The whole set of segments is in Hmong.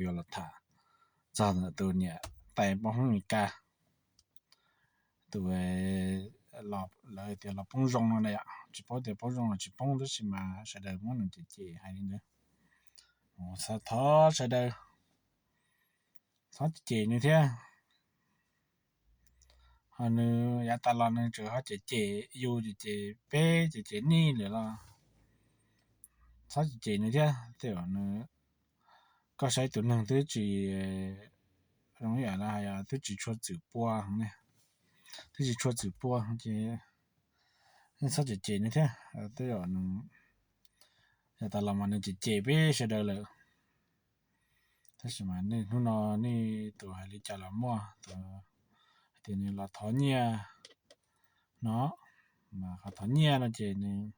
Yuav los tham txog tus niam tais poj Hmoob Mes Kas, tus, lawv tias los poob zoo no na yom, tsis paub tias poob zoo los tsis poob tab sis mas sawv daws muab nws cem cem hais li ntawd. Thov sawv daws txhob cem cem nws thiab. Ho nws yav tas los nws tseem ho cem cem yus, cem cem peb, cem cem nej lawm los txhob cem cem nws thiab. Tej zaum nws, koj saib tus neeg twb tsis zoo, ib yam li hais twb tsis tshua txwm pua, twb tsis tshua txwm pua ces nej txhob cem cem nws thiab. Tej zaum nws, yav tas los mas nws cem cem peb sawv daws lawm. Tab sis mas nej hnub no nej tus hais li cas los muaj, tus hais tias nws los thov nyiaj no, mas qhov thov nyiaj no ces nws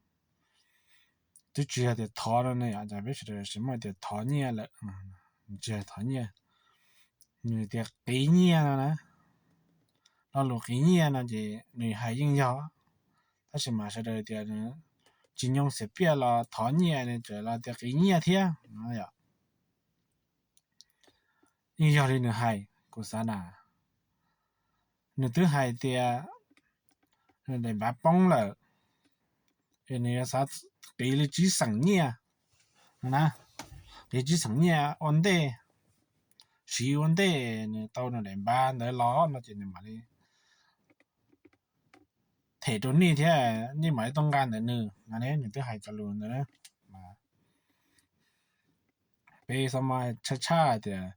twb tsis yog tias thov no ne, cas peb sawv daws tsis muaj tias thov nyiaj lawm, tsis yog thov nyiaj, nws tias qiv nyiaj no na. Lo lus qiv nyiaj no ces nws hais yeej yog, tab sis mas sawv daws tias nws tsis nyoo xiam piaj los thov nyiaj, nws tseem los tias qiv nyiaj thiab no yom. Yeej yog li nws hais, kuv xav na, nws twb hais tias nws daim npav poob lawm es nws yuav xav qiv li tsib xeem nyiaj no na, qiv tsib xeem nyiaj ua ntej, siv ua ntej nws tau nws daim npav ntawd los no ces nws mam li them rau nej thiab nej mam li tau nqa ntawm nws no ne, nws twb hais cov lus ntawd na. Peb txhob mas tshaj tshaj tias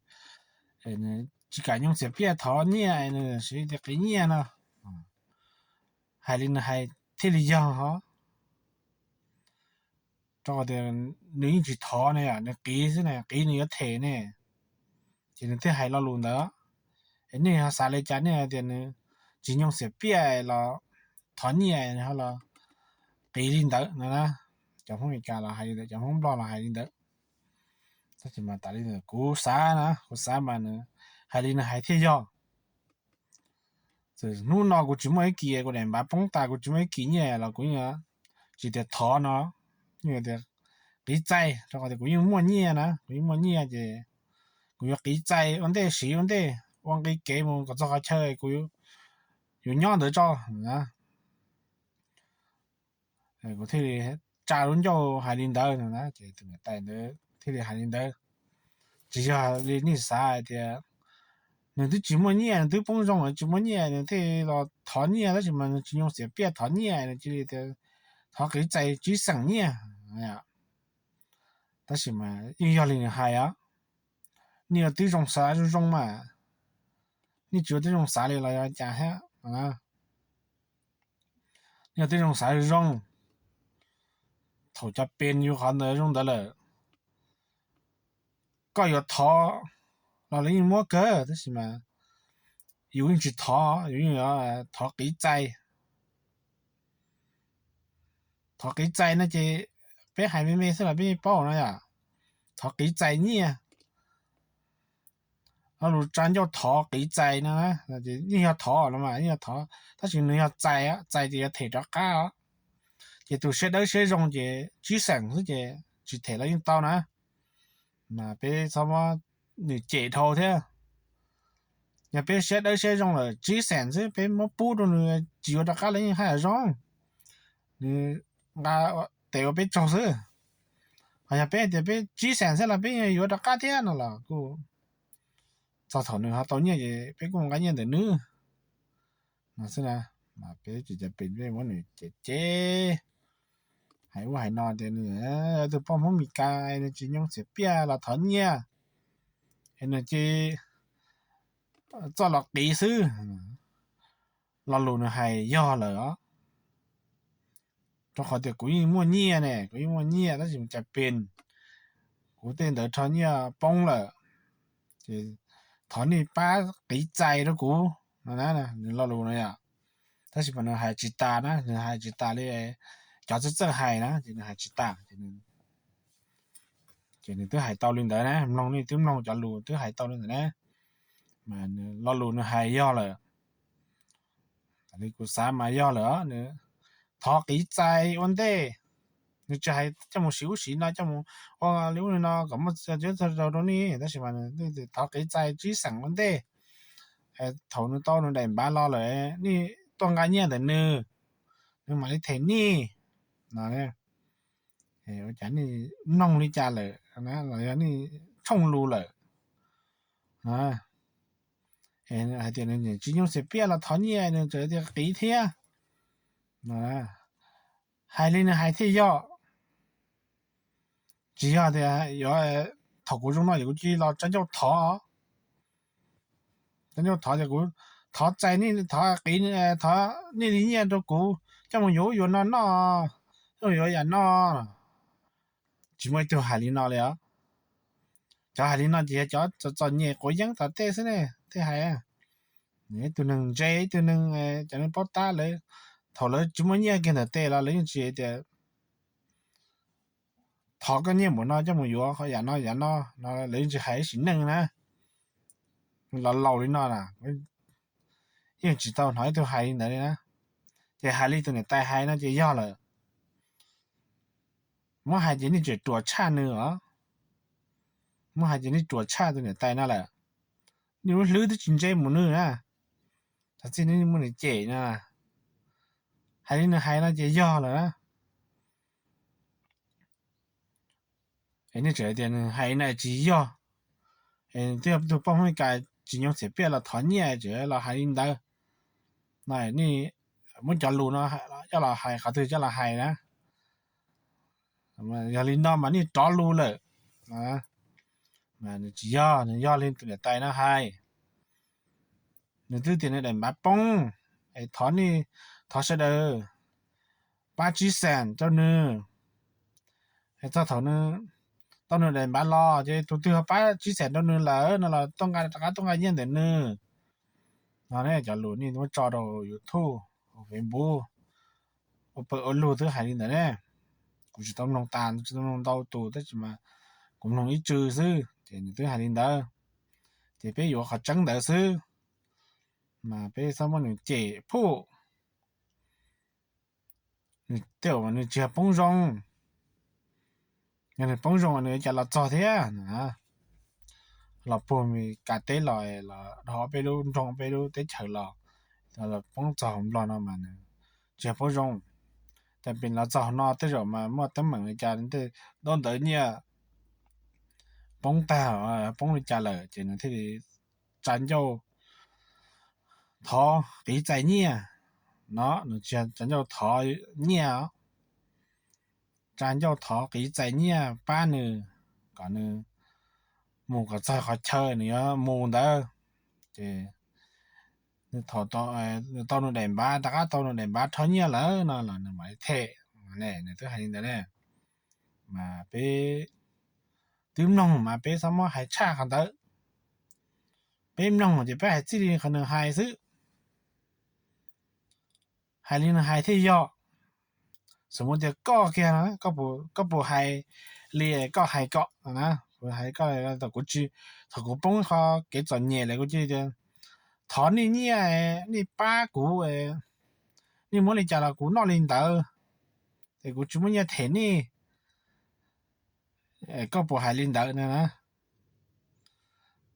tsis kam nyoo xiam piaj thov nyiaj, nws siv tias qiv nyiaj no, hais li nws hais thiaj li yog hos. Rau qhov tias nws yeej tsis thov ne, nws qiv xwb ne, qiv nws yuav them ne, ces nws thiaj hais lo lus ntawd. Es nej ho xav li cas, nej hais tias nws tsis nyoo xiam piaj los thov nyiaj ho los qiv li ntawd no na. Cov Hmoob Mes Kas los hais li ntawd, cov Hmoob Nplog los hais li ntawd. Tab sis mas tas li kuv xav na, kuv xav mas nws hais li nws hais thiaj yog. Hnub no kuv tsis muaj ib kis, kuv daim npav poob tas kuv tsis muaj ib kis nyiaj los kuv yeej tsis tias thov no, yeej tias qiv txais, rau qhov tias kuv yeej muaj nyiaj na, kuv yeej muaj nyiaj ces kuv yuav qiv txais ua ntej, siv ua ntej, ua nqi kev mus kom txog qhov chaw kuv yuav nyob ntawd tso. Kuv thiaj li tsa lub ncauj hais li ntawd no na, ces tus niam tais ntawd thiaj li hais li ntawd. Tsis yog li nej xav hais tias nws twb tsis muaj nyiaj, nws twb poob zoo tsis muaj nyiaj nws thiaj los thov nyiaj, tab sis mas nws tsis nyoo xiam piaj thov nyiaj, nws cia li tias thov qiv txais tsib xeem nyiaj. Tab sis mas yeej yog li nws hais os. Nej yuav tib zoo xav zoo zoo mas, nej tsis yuav tib zoo xav li los yog cas thiab? Nej yuav tib zoo xav zoo zoo, thaum cov pes yus qhov ntawd zoo ntawd lawm, koj yuav thov los lawv yeej muab kawg, tab sis mas yus yeej tsis thov, yus yeej thov qiv txais. Thov qiv txais no ces peb hais me me xwb los peb yeej paub no yom. Thov qiv txais nyiaj, lo lus tsa ncauj thov qiv txais no yeej yog thov no mas, yeej yog thov, tab sis nws yog txais, txais ces yuav them rov qab os. Ces tus siab dawb siab zoo ces tsib xeem xwb ces tsis them los yeej tau na. Mas peb txhob muab nws cem dhau thiab. Yog peb siab dawb siab zoo lawm tsib xeem xwb peb muab pub rau nws tsis yuav rov qab los yeej haj yam zoo, nws nqa tes ua peb tsaug xwb. Ho yog peb tias peb tsib xeem xwb los peb yuav rov qab thiab no los kuj txog thaum nws ho tau nyiaj ces peb kuj nqa nyiaj ntawm nws no xwb na. Mas peb tsis cov pes peb muab nws cem cem, hais ub hais no tias nws yog tus poj Hmoob Mes Kas, nws tsis nyoo xiam piaj los thov nyiaj, es nws cia li txoj los qiv xwb. Lo lus nws hais yog lawm os, rau qhov tias kuv yeej muaj nyiaj ne, kuv yeej muaj nyiaj tab sis cas pes kuv tej ntawd rho nyiaj poob lawm, ces thov nej pab qiv txais rau kuv no na, nws lo lus no yom. Tab sis mas nws hais tsis tas na, nws hais tsis tas li cov txawj txawj hais na, ces nws hais tsis tas. Ces nws twb hais tau li ntawd na, mloog nej twb mloog cov lus twb hais tau li ntawd na. Mas lo lus nws hais yog lawm, li kuv xav mas yog lawm, nws thov qiv txais ua ntej, Nws tsis hais coj mus siv ub siv no, coj mus ua li ub li no kom muaj txiaj txhua zaus rau nej, tab sis mas thov qiv txais tsib xeem ua ntej. Thaum nws tau nws daim npav los lawm, nej tuaj nqa nyiaj ntawm nws, nws mam li them nej no. Ua cas nej mloog li cas lawm, los yog nej tshooj lus lawm? Hais tias nws tsis nyoo xim piaj los thov nyiaj, nws tseem tias qiv thiab. Hais li nws hais thiaj yog. Tsis yog tias yuav, thaum kuv zoo no ces kuv cia li los tsa ncauj thov, tsa ncauj thov tias kuv thov txais, thov qiv, thov nej li nyiaj rau kuv coj mus yuav ub yuav no noj, coj mus yuav yam no. Tsis muaj ib tug hais li no li os. Cov hais li no ces yog cov txom nyem quav yeeb tom tej xwb ne, tej hais. Ib tug neeg ntse, ib tug neeg, cov neeg paub tab lawv, thaum lawv tsis muaj nyiaj kiag ntawm tej los lawv yeej tsis tias thov koj nyiaj npaum no coj mus yuav qhov yam no yam no no, lawv yeej tsis hais ib sim neej na. Los laus li no na, yeej tsis tau hnov ib tug hais li ntawd li na. Ces hais li tus niam tais hais no ces yog lawm. Muab hais ces nej tseem ruam tshaj nws os. Muab hais ces nej ruam tshaj tus niam tais no lawm. Nej lub hlwb twb tsis ntse mus nws na, txog txij nej muab nws cem no. Hais li nws hais no ces yog lawm na. Nej tseem tias nws hais no tsis yog. Twb yog tus poj Hmoob Mes Kas tsis nyoo xim piaj los thov nyiaj tseem los hais li ntawd. Nej muab cov lus no coj los hais, qhov twg coj los hais na. Yog li no mas nej rov lus lawm. Nws tsis yog, nws yog li tus niam tais no hais. Nws twb tias nws daim npav poob, es thov nej, thov sawv daws pab tsib xees rau nws. Txog thaum nws tau nws daim npav los ces tus twg ho pab tsib xees rau nws lawm no los tuaj nqa, rov qab tuaj nqa nyiaj ntawm nws. No ne cov lus nej muab tso rau YouTube, Facebook, ua pawg ua lug twb hais li ntawd ne. Kuv tsis tau mloog tas, tsis tau mloog ntau tus tab sis mas kuv mloog ib tsw xwb ces nws twb hais li ntawd. Ces peb yuav qhov tseeb ntawd xwb, mas peb txhob muab nws cem phuj. Tej zaum nws tsis yog poob zoo, yog nws poob zoo nws cas los txog thiab. Los puag Mes Kas teb los, los dhau peb lub nroog peb lub teb chaws los, los poob txog Nplog no mas nws tsis yog poob zoo. Ces pem los txog no tej zaum mas muaj teeb meem li cas, tej daub ntawv nyiaj poob tag, poob li cas lawm ces nws thiaj li tsa ncauj thov qiv txais nyiaj. No nws tsis tsa ncauj thov nyiaj, tsa ncauj thov qiv txais nyiaj pab nws kom nws mus kom txog qhov chaw nws yuav mus ntawd. Ces thaum nws tau nws daim npav, rov qab tau nws daim npav rho nyiaj lawm no los nws mam li them. Nws twb hais li ntawd ne. Mas peb twb mloog mas peb txhob muab hais tshaj qhov ntawd. Peb mloog ces peb hais txij li qhov nws hais xwb. Hais li nws hais thiaj yog. Xws mus tias koj kiag no, koj puas hais li koj hais kom na, kuv hais koj, thaum kuv tsis, thaum kuv poob qhov kev txom nyem lawm kuv cia li tias thov nej nyiaj, nej pab kuv, nej muab li cas los kuv noj li ntawd, es kuv tsis muaj nyiaj them nej. Koj puas hais li ntawd na?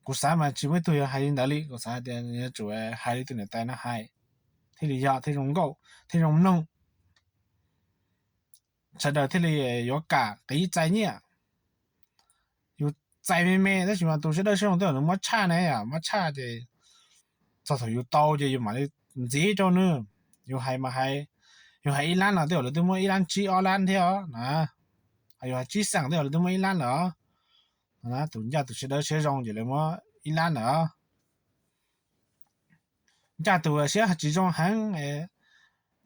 Kuv xav mas tsis muaj ib tug yuav hais li ntawd li, kuv xav tias yuav tsum hais li tus niam tais no hais thiaj li yog, thiaj zoo nkauj, thiaj zoo mloog. Sawv daws thiaj li yuav kam qiv txais nyiaj. Yus txais me me tab sis mas tus sawv daws sawv zoo tej zaum nws muab tshaj na, muab tshaj ces txog thaum yus tau ces yus mam li ntxiv rau nws. Yus hais mas hais, yus hais ib lab no tej zaum lawv twb muab ib lab tsib ob lab thiab os na. Yus hais tsib xeem tej zaum lawv twb muab ib lab lawm os. Tus ncaj tus sawv daws siab zoo ces lawv muab ib lab lawm os. Ncaj tus siab tsis zoo heev,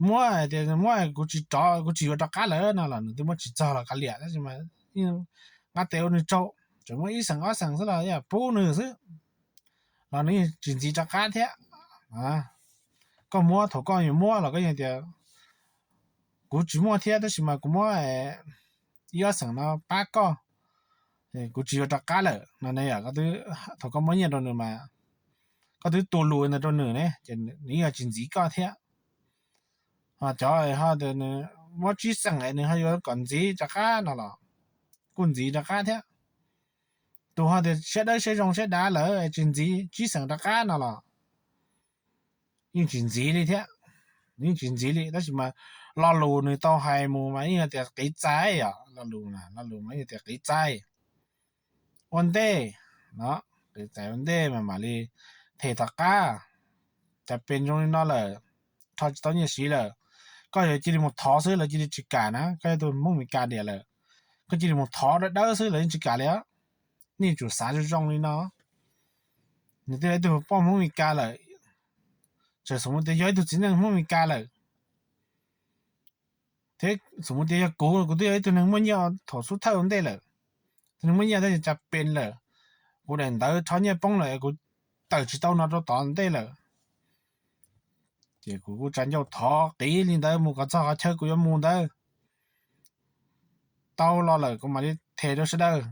muab tias muab kuv tsis rov, kuv tsis yuav rov qab lawm no los nws twb muab tsis txog los kav liam, tab sis mas nqa tes ua nws tsaug, tseem muab ib xeem ob xeem xwb los pub nws xwb, los nws yeej tsis ntxiv rov qab thiab. Koj muab, thaum koj yuav muab los koj yeej tias kuv tsis muaj thiab tab sis mas kuv muab ib ob xeem no pab koj, kuv tsis yuav rov qab lawm no ne. Thaum koj muab nyiaj rau nws mas koj twb tu lus ntawd rau nws ne, ces nws yeej tsis ntxiv koj thiab. Ho cov ho tias nws muab tsib xeem es nws ho yuav kom ntxiv rov qab no los kuj ntxiv rov qab thiab. Tus ho tias siab dawb siab zoo siab dav lawm tsis ntxiv tsib xeem rov qab no los yeej tsis ntxiv li thiab. Yeej tsis ntxiv li tab sis mas lo lus nws tau hais mus mas yeej tias qiv txais os, lo lus, lo lus mas yeej tias qiv txais ua ntej no, qiv txais ua ntej mas mam li them tom qab. Cas pes zoo li no lawm, rho tsis tau nyiaj siv lawm. Koj yuav cia li mus thov xwb lawv cia li tsis kam na, koj yog tus Hmoob Amelikas diam lawm, koj cia li mus thov dawb dawb xwb lawv yeej tsis kam li. Nej tsum xav zoo zoo li no. Nws twb yog ib tug poj Hmoob Amelikas lawm, tseem xav mus tias yog ib tug txiv neej Hmoob Amelikas lawm, thiab xav mus tias yog kuv, kuv twb yog ib tug neeg muaj nyiaj thaum xub thawj ua ntej lawm. Tus neeg muaj nyiaj tab sis cas pes lawm, kuv daim ntawv rho nyiaj poob lawm kuv tawm tsis tau no rau tom ntej lawm. Ces kuv kuj tsa ncauj thov qiv li ntawd mus kom txog qhov chaw kuv yuav mus ntawd tau los lawm kuv mam li them rau sawv daws.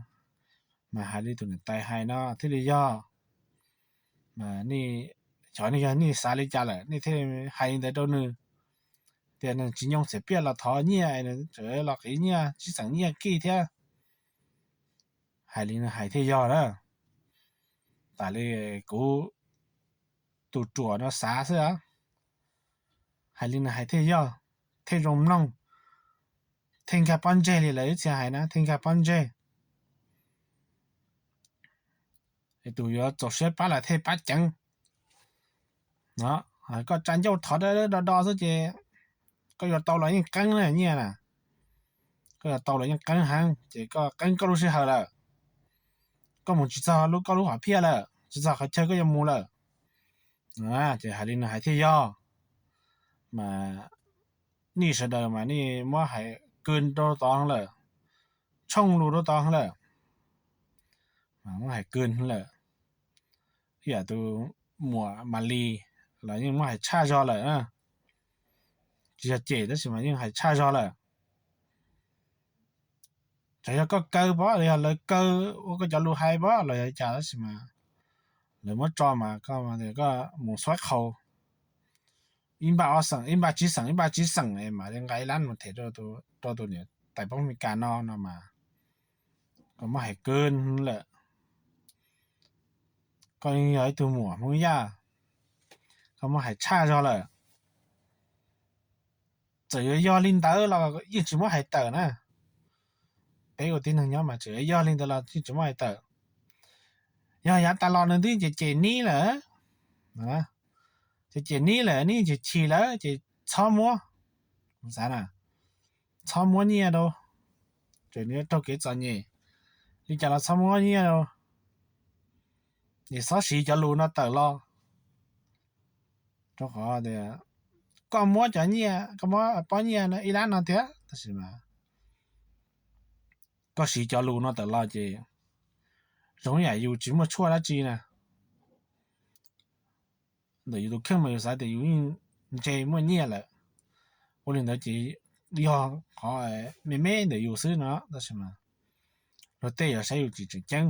Mas hais li tus niam tais hais no thiaj li yog. Mas nej, xyov nej yog nej xav li cas lawm nej thiaj hais li ntawd rau nws, tias nws tsis nyoo xav piaj los thov nyiaj, nws tseem los qiv nyiaj tsib xeem nyiaj kij thiab. Hais li nws hais thiaj yog na. Tas li kuv tus ruam no xav xwb, hais li nws hais thiaj yog, thiaj zoo mloog, thiaj nkag pob ntseg li lawv ib txhia hais na, thiaj nkag pob ntseg. Tus yuav txaus siab pab los thiaj pab ceev. Koj tsa ncauj thov do do xwb ces koj yuav tau los yeej qeeb na nyiaj na. Koj yuav tau los yeej qeeb heev ces koj qeeb koj lub sij hawm lawm. Koj mus tsis txog lub koj lub hom phiaj lawm, tsis txog qhov chaw koj yuav mus lawm. Ces hais li nws hais thiaj yog. Mas nej sawv daws mas nej muab hais kawg rau tod lawm, tshooj lus rau tod lawm, muab hais kawg lawm. Ib yam tus muam Malis los yeej muab hais tshaj zog lawm, tsis yog cem tab sis mas yeej hais tshaj zog lawm. Txawm yog koj kaw pov los yog lawv kaw ua koj cov lus hais pov los yog li cas tab sis mas lawv muab tso mas koj mus xuaib qhau ib npaj ob xeem, ib npaj tsib xeem, ib npaj tsib xeem es mam li nqa ib lab mus them rau tus niam tais pab Meskas no no mas koj muab hais kawg lawm. Koj yog ib tug muam Hmoob Yaj, koj muab hais tshaj zog lawm. Txawm yuav yog li ntawd los yeej tsis muab hais tawm na. Peb ua tib neeg nyob mas txawm yuav yog li ntawd los yeej tsis muab hais tawm. Yog yav tas los nws twb cem cem neb lawm, ces cem neb lawm neb yeej chim chim lawm ces txhob muab, xav na, txhob muab nyiaj rau, ces nws yuav raug kev txom nyem. Li cas los txhob muab nyiaj rau, es txhob siv cov lus no tawm los. Rau qhov tias koj muab cov nyiaj, koj muab pob nyiaj no ib lab no thiab tab sis mas koj siv cov lus no tawm los ces zoo ib yam yus tsis muaj tshuaj dab tsi na. Ntawm yus tus kheej mas yus xav tias yus yeej ntse muaj nyiaj lawm, ua li ntawd ces yog qhov me me ntawm yus xwb no tab sis mas luag tej yuav saib yus tsis tseem ceeb.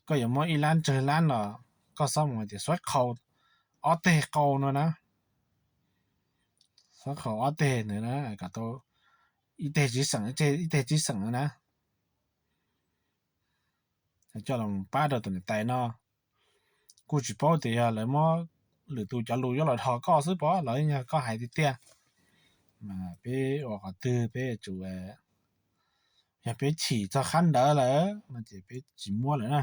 Koj yuav muab ib lab tsawg lab los koj txhob mus tias xuaib qhau ob teg qau no na, xuaib qhau ob teg ntawd na, kom tau ib teg tsib xeem, ib teg tsib xeem no na, coj los pab rau tus niam tais no. Kuj tsis paub tias yog lawv muab lwm tus cov lus yuav los dhos koj xwb pov los yog koj hais tiag tiag. Peb ua qhov twg peb yuav tsum, yog peb chim txog qhab ntawd lawm no ces peb tsis muab lawm na.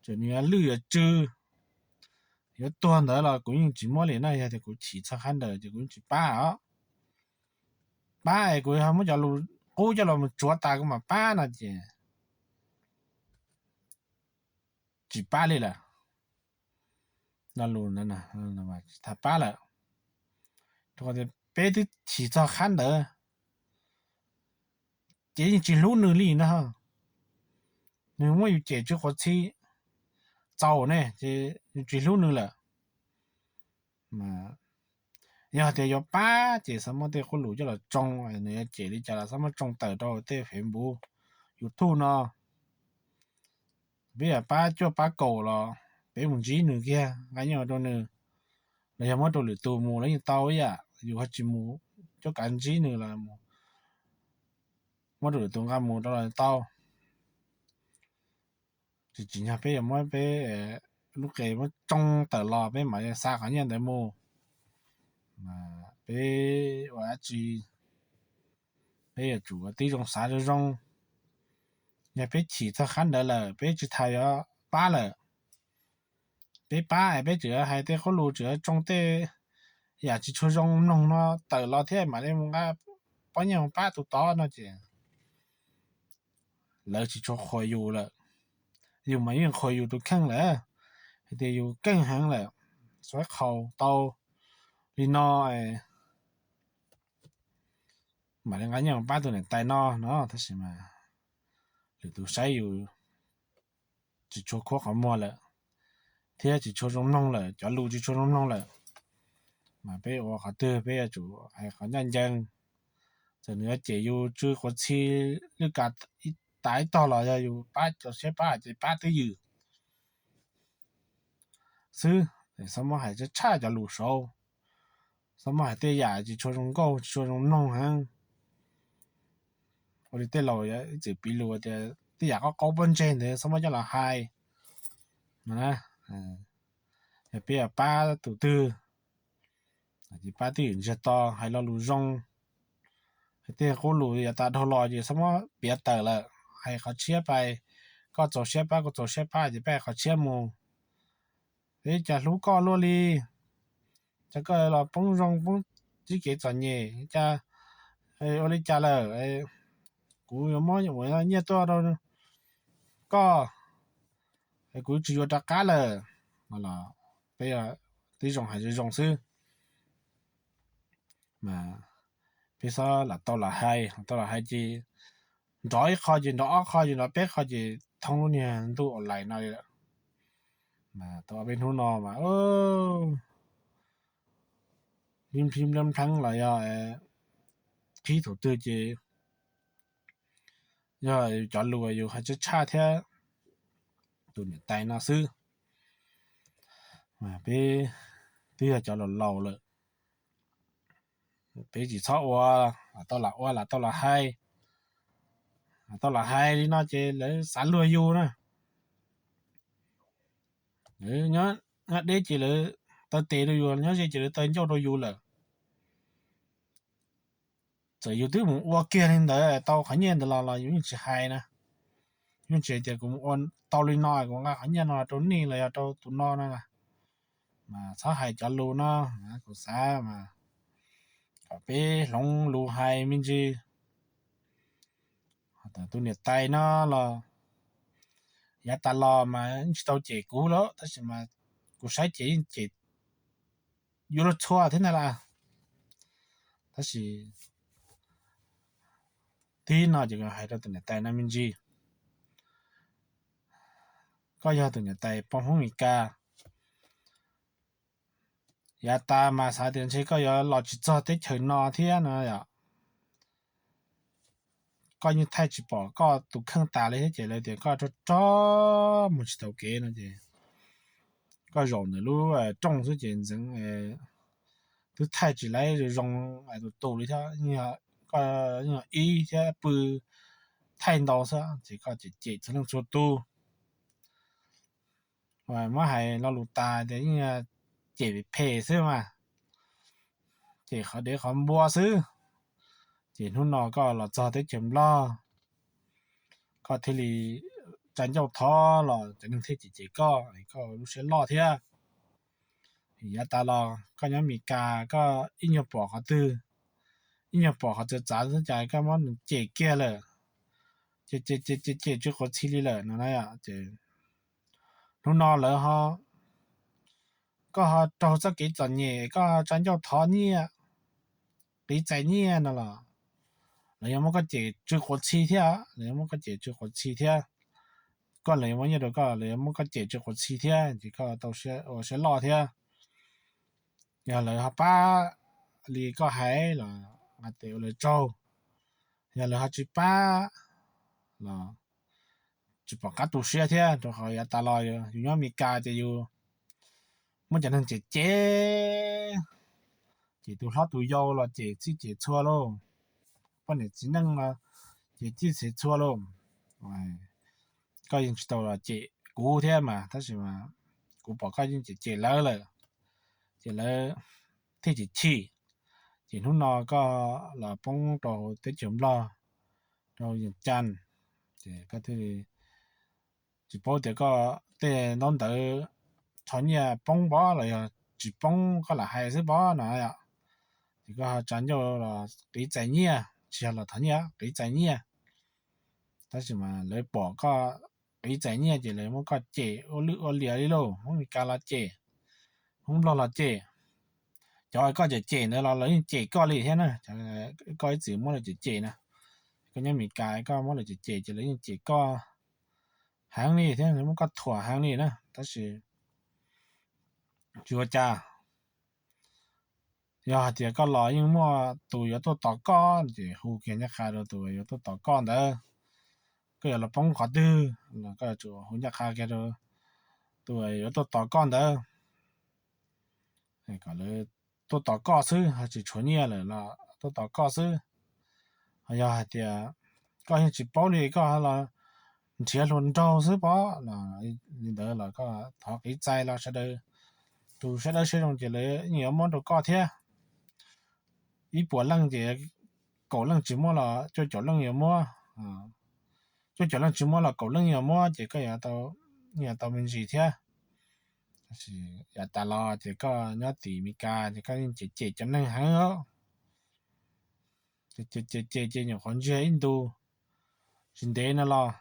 Txawm nws yuav lwj yuav tsw, yuav tuag ntawd los kuv yeej tsis muab li na. Yog tias kuv chim txog qhab ntawd ces kuv yeej tsis pab os. Pab es kuv muab cov lus qub coj los mus tsuav tas kuv mam pab no ces tsis pab li lawm. Lo lus ntawd tsis tas pab lawm, rau qhov tias peb twb chim txog qhab ntawd ces yeej tsis hlub nws li no. Nws muab yus cem tsw quav txhib txaus ne ces yus tsis hlub nws lawm. Yog tias yuav pab ces xav muab tej qub lus coj los tsoo, nws yuav cem li cas los xav muab tsoo tawm rau tej Facebook, YouTube no. Peb yam pab cuaj pab kaum los peb mus ntsib nws kiag nqa nyiaj rau nws, los yog muab rau lwm tus mus los yeej tau ib yam. yus ho tsis mus cuab kav ntsib nws los muab rau lwm tus nqa mus rau los tau. Tsis tsim nyog peb yuav muab peb lub qe muab tsoo tawm los peb mam li xa qhov nyiaj ntawd mus. Peb ua dab tsi peb yuav tsum ua tib zoo xav zoo zoo. Yog peb chim txog qhab ntawd lawm peb tsis tas yuav pab lawm. Peb pab es peb tseem hais tej qub lus tseem tsoo tej yam tsis tshua zoo mloog no tawm los thiab mam li mus nqa pob nyiaj mus pab tus tod no ces lawv tsis tshua qhuas yus lawm. Yus mas yeej qhuas yus tus kheej lawm, hais tias yus keej heev lawm, xuav qhaus tau li no mam li nqa nyiaj mus pab tus niam tais no no, tab sis mas lwm tus saib yus tsis tshua khuab qhov muag lawm thiab tsis tshua zoo mloog lawm, cov lus tsis tshua zoo mloog lawm. Mas peb ua qhov twg peb yuav tsum hais qhov ncaj ncees. Txawm nws yuav cem yus tsw quav txhi lwj kav tas ib tog los yog yus pab tau siab pab ces pab twj ywm xwb. Txhob muab hais tshaj cov lus saud, txhob muab hais tej yam tsis tshua zoo nkauj tsis tshua zoo mloog heev. Ua li tej laus ib txwm piv lus tias tej yam qaub qaub pob ntseg ntawd txhob muab coj los hais no. Yog peb yuav pab tus twg ces pab twj ywm ntsiag to, hais lo lus zoo. Hais tej qub lus yav tas dhau los ces txhob muab piav tawm lawm, hais qhov tshiab pais, koj txaus siab pab kuv txaus siab pab ces peb hais qhov tshiab mus. Peb cas hlub koj luaj li, cas koj los poob zoo poob tib kev txom nyem cas, ua li cas lawm, kuv yuav muab nyiaj tuaj rau koj, kuv tsis yuav rov qab lawm. Peb tib zoo hais zoo zoo xwb. Peb txhob lam tau lam hais, lam tau lam hais ces nrov ib qho ces nrov ob qho ces nrov peb qho ces thoob lub niag ntuj online no li lawm. Tau ob peb hnub no mas nplib nplib nplheeb nplheeb los yog qhib thaum twg ces yog cov lus yus hais tshaj tshaj thiab tus niam tais no xwb. Peb twb yog cov laus laus lawm, peb tsis txhob ua lam tau lam ua lam tau lam hais. Lam tau lam hais li no ces lawv xav luag yus na. Nyob deb ces lawv taw tes rau yus, nyob ze ces lawv taw ncauj rau yus lawm. Txawm yus twb mus ua kiag li ntawd tau qhov nyiaj ntawd los los yus yeej tsis hais na. Yeej tsis hais tias kuv mus ua tau li no kuv nqa qhov nyiaj no rau nej los yog rau tus no no. Mas txhob hais cov lus no, kuv xav mas kom peb hloov lus hais me ntsis. Tus niam tais no los yav tas los mas tsis tau cem kuv lawm tab sis mas kuv saib cem yeej cem yuav luag txhua thiab ntag lauj. Tab sis tib no ces hais rau tus niam tais no me ntsis, koj yog tus niam tais poj Hmoob Mes Kas, yav tas mas xav tias ntshe koj yuav los tsis txog teb chaws no thiab no yom. Koj yeej thaij tsis pom koj tus kheej tas li thiab ces lawv tias koj rog rog mus tsis tau kev no ces koj zaum ntawm lub rooj xwb ces ntxeev twb thaij tsis laib zoo zoo tus tus li thiab. Koj yeej ib thiab pw thaij ntau xwb ces koj cem cem txhua leej txhua tus. Muab hais lo lus tas tias yeej cem phem phem xwb mas, cem qhov dev qhov npua xwb. Ces hnub no koj los txog teb chaws Nplog, koj thiaj li tsa ncauj thov los cov neeg thiaj cem cem koj, koj lub siab loj thiab. Yav tas los koj nyob Mes Kas koj ib nyuag pom qhov twg, ib nyuag pom qhov txawv txav xwb cas koj muab nws cem kiag lawm, cem cem cem cem tsw quav txhi li lawm no na. Ces hnub no lawv ho, koj ho raug txoj kev txom nyem, koj ho tsa ncauj thov nyiaj, qiv txais nyiaj no los lawv yuav muab koj cem tsw quav txhi thiab, lawv yuav muab koj cem tsw quav txhi thiab. Koj lawv yuav muab nyiaj rau koj, lawv yuav muab koj cem tsw quav txhi thiab ces koj tau ua siab loj thiab. Yog lawv ho pab li koj hais los nqa tes ua lawv tsaug, yog lawv ho tsis pab los tsis pom qab tu siab thiab, rau qhov yav tas los yus nyob Mes Kas ces yus muab cov neeg cem cem, Ces tus hlob tus yau los cem txij cem txhua lauj, poj niam txiv neej no ces txij cem txhua lauj. Koj yeej tsis tau los cem kuv thiab mas, tab sis mas kuv pom koj yeej cem cem lawv lawm, ces lawv thiaj chim chim. Ces hnub no koj los poob rau teb chaws Nplog, rau Yees Cas, ces koj thiaj li tsis paub tias koj tej ntaub ntawv rho nyiaj poob pob los yog tsis poob, koj lam hais xwb pob no. Ces koj ho tsa ncauj los qiv txais nyiaj, tsis yog los thov nyiaj, qiv txais nyiaj. Tab sis mas lawv pom koj qiv txais nyiaj ces lawv muab koj cem ua lwj ua liam li lauj, Hmoob Mes Kas los cem, Hmoob Nplog los cem. Cov koj cem cem ntawd los lawv yeej cem koj li thiab na. Koj ib txwm muab lawv cem cem na, koj nyob Mes Kas koj muab lawv cem cem ces lawv yeej cem koj heev li thiab muab koj thuam heev li na. Tab sis tsis ua cas, yog hais tias koj los yeej muaj tus yuav tuaj tos koj ces hu kiag ncaj qha rau tus yuav tuaj tos koj ntawd. Koj yuav los poob qhov twg los koj yuav tsum hu ncaj qha kiag rau tus yuav tuaj tos koj ntawd, kom lawv tuaj tos koj xwb, ho tsis tshuav nyiaj lawm los tuaj tos koj xwb. Ho yog hais tias koj yeej tsis paub li, koj los nrhiav hluas nraug xwb pob no, li ntawd los koj thov qiv txais los sawv daws, tus sawv daws siab zoo ces lawv yeej yuav muab rau koj thiab. Ib puas leej ces kaum leej tsis muab los cuaj caum leej yuav muab, cuaj caum leej tsis muab los kaum leej yuav muab ces koj yuav tau me ntsis thiab. Tab sis yav tas los ces koj nyob tim Mes Kas ces koj yeej cem cem cov neeg heev os. Ces ces ces nyuam qhuav ntsiag ib ntus tsis ntev no los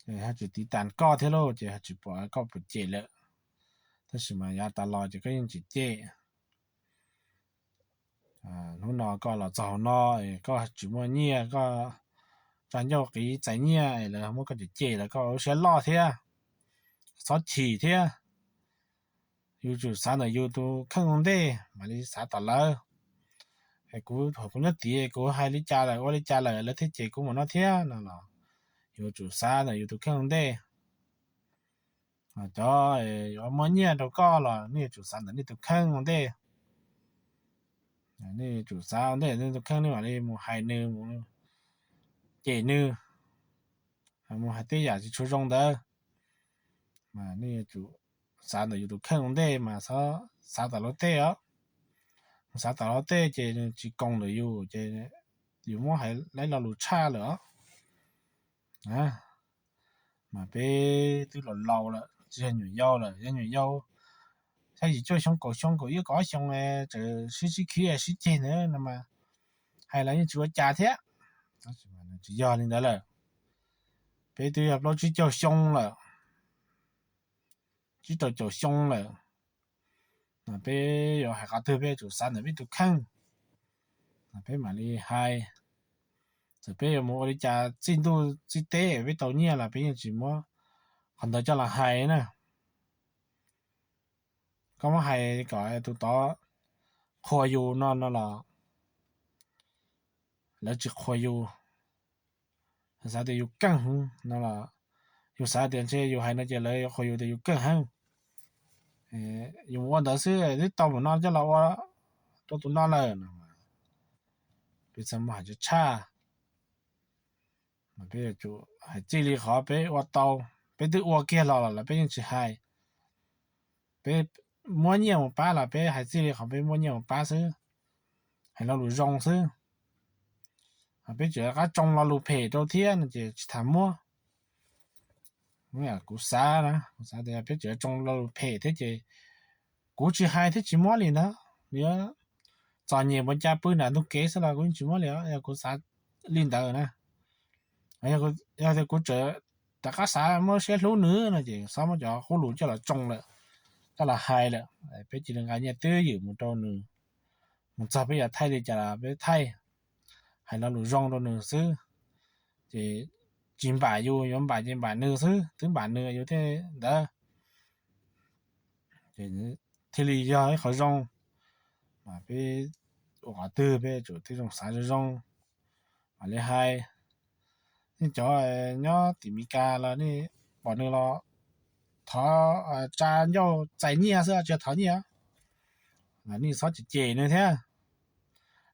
ces ho tsis tiv tas koj thiab lauj, ces ho tsis pom koj puas cem lawm. Tab sis mas yav tas los ces koj yeej cem cem. Hnub no koj los txog hauv no, koj tsis muaj nyiaj, koj tsa ncauj qiv txais nyiaj es lawv muab koj cem cem lawm koj ua siab loj thiab, txhob chim thiab. Yus tsum xav ntawm yus tus kheej ua ntej mam li xav tom lawv. Es kuv thaum kuv nyob tid kuv hais li cas lawm ua li cas lawm lawv thiaj cem kuv mus no thiab no los, yus tsum xav ntawm yus tus kheej ua ntej. Cov yuav muab nyiaj rau koj los nej yuav tsum xav ntawm nej tus kheej ua ntej. Nej yuav tsum xav ua ntej nej tus kheej, nej mam li mus hais nws, mus cem nws, mus hais tej yam tsis tshua zoo ntawd. Mas nej yuav tsum xav ntawm yus tus kheej ua ntej mas txhob xav tom lawv tej os. Mus xav tom lawv tej ces nws tsis koom ntawm yus ces yus muab hais laib lo lus tshaj lawm os. Mas peb twb laus laus lawm, tsis yog nyuam yaus lawm. Yog nyuam yaus, xyoo yim cuaj xyoo kaum xyoo kaum ib kaum ob xyoo tseem sib sib khib sib ceg ntawd no mas hais los yeej tsis ua cas thiab. Tsis yog li ntawd lawm, peb twb yog plaub tsib caug xyoo lawm, tsib rau caum xyoo lawm. Peb yuav hais qhov twg peb yuav tsum xav ntawm peb tus kheej, peb mam li hais. Txawm peb yuav mus ua li cas txij ntuj txij teb peb tau nyiaj los peb yeej tsis muab qhov ntawd coj los hais na. Koj muab hais kom tus tod qhuas yus no no los lawv tsis qhuas yus. Xav tias yus keej heev no los, yus xav tias ntshe yus hais no ces lawv yuav qhuas yus tias yus keej heev. Yus mus ua ntawd xwb twb tau mus no coj los ua rau tus no lawm no. Peb txhob muab hais tshaj tshaj, peb yuav tsum hais txij li qhov peb ua tau. Peb twb ua kiag los los peb yeej tsis hais. Peb muab nyiaj mus pab los peb hais txij li qhov peb muab nyiaj mus pab xwb, hais lo lus zoo xwb. Peb tseem rov qab tsoo lo lus phem rau thiab no ces tsis tas muab. Kuv xav na, kuv xav tias peb tseem tsoo lo lus phem thiab ces kuv tsis hais thiab tsis muab li ntag. Yuav txom nyem npaum cas pw nram ntug kev xwb los kuv yeej tsis muab li os, yog kuv xav li ntawd na. Yog tias kuv tseem rov qab xav muab siab hlub nws no ces txhob muab cov qub lus coj los tsoo lawm, coj los hais lawm. Peb cia li nqa nyiaj twj ywm mus rau nws, mus txog peb yuav thaij li cas los peb thaij, hais lo lus zoo rau nws xwb. Ces tsis npam yus, yuav npam ces npam nws xwb, twb npam nws yus thiaj ntawd. Ces thiaj li yog ib qho zoo. Mas peb ua qhov twg peb tsum tej zoo xav zoo zoo mam li hais. Nej cov nyob tim Mes Kas los nej pom nws los thov, tsa ncauj txais nyiaj xwb tsis yog thov nyiaj. Nej txhob cem cem nws thiab.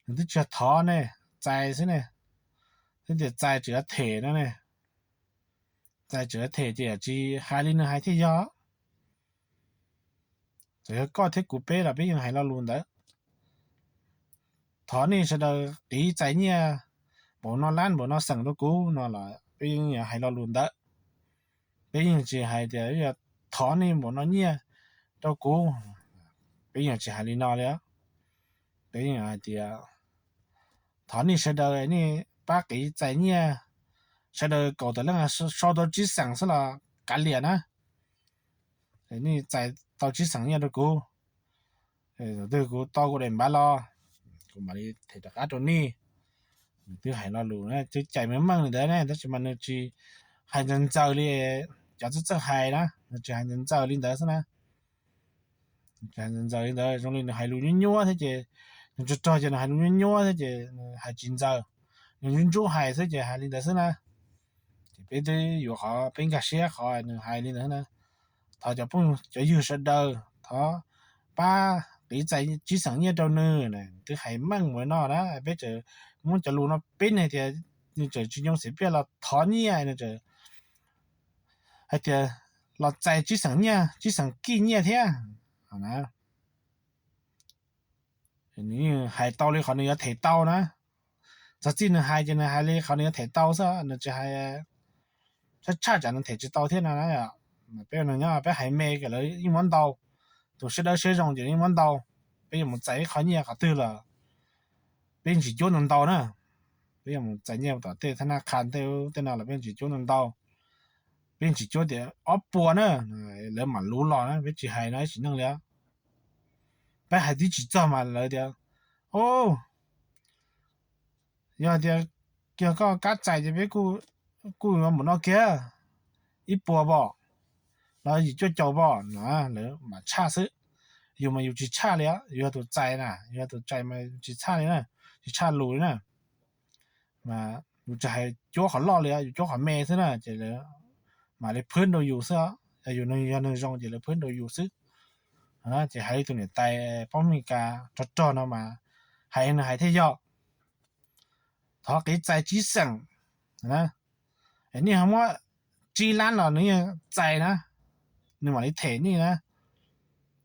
Nws twb tsis yog thov ne, txais xwb ne. Twb tias txais tseem yuav them no ne. Txais tseem yuav them ces tsis hais li nws hais thiaj yog. Txawm yog koj thiab kuv peb los peb yeej hais lo lus ntawd. Thov nej sawv daws qiv txais nyiaj npaum no lab npaum no xees rau kuv no los peb yeej hais lo lus ntawd. Peb yeej tsis hais tias thov nej npaum no nyiaj rau kuv. Peb yeej tsis hais li no li. Peb yeej hais tias thov nej sawv daws nej pab qiv txais nyiaj, sawv daws kaum tawm leej sau tau tsib xees xwb los kav liam na. Nej txais tau tsib xees nyiaj rau kuv, thaum twg kuv tau kuv daim npav los kuv mam li them rov qab rau nej. Nws twb hais lo lus na, twb cais meej meej li ntawd ne, tab sis mas nws tsis hais ntxaws ntxaws li cov txawj txawj hais na, nws tsis hais ntxaws ntxaws li ntawd xwb na. Ntxaws li ntawd zoo li nws hais lus nyuab nyuab thiab ces, nws rog rog ces nws hais lus nyuab nyuab thiab ces nws hais tsis ntxaws, nws ntsuj ntsuj hais xwb ces hais li ntawd xwb na. Ces peb twb yuav qhov peb nkag siab qhov nws hais li ntawd na. Thov cov phooj cov ywg sawv daws thov pab qiv txais tsib xeem nyiaj rau nws, twb hais meej mus no na. Peb tseem muab cov lus no peb nug tias nws tseem tsis nyoo xiam pliaj los thov nyiaj, nws tseem hais tias los txais tsib xeem nyiaj, tsib xeem kij nyiaj thiab. Nws hais tau li qhov nws yuav them tau na. Txog txij nws hais ces nws hais li qhov nws yuav them tau xwb, nws tsis hais tshaj tshaj tsam nws them tsis tau thiab no na. Peb nyob peb hais me kom lawv yeej muab ntau, tus siab dawb siab zoo ces yeej muab ntau. Peb yuav mus txais ib qho nyiaj qhov twg los peb yeej tsis cuab ntau ntau na. Peb yuav mus txais nyiaj tom tej thab nab qha tej tej no los peb yeej tsis cuab ntau ntau. Peb yeej tsis cuab tias ob puas na, lawv mam luv los na, peb tsis hais no ib sim neej li. Peb hais tib tsis txog mas lawv tias, o, yog tias kiag koj kab txais ces peb kuj yuav mus no kiag ib puas pom los yim cuaj caum pom no, lawv mam tshaj xwb. Yus mas yus tsis tshaj li, yus yog tus txais na, yus yog tus txais mas tsis tshaj li na, tsis tshaj lus li na. Mas yus tsis hais cuab qhov loj li, yus cuab qhov me xwb na ces lawv mam li phwb rau yus xwb. Yus yog neeg zoo ces lawv phwb rau yus xwb. Ces hais li tus niam tais pab Meskas rog rog no mas hais nws hais thiaj yog, thov qiv txais tsib xeem. Nej ho muab tsib lab los nws yeej txais na, nws mam li them nej na.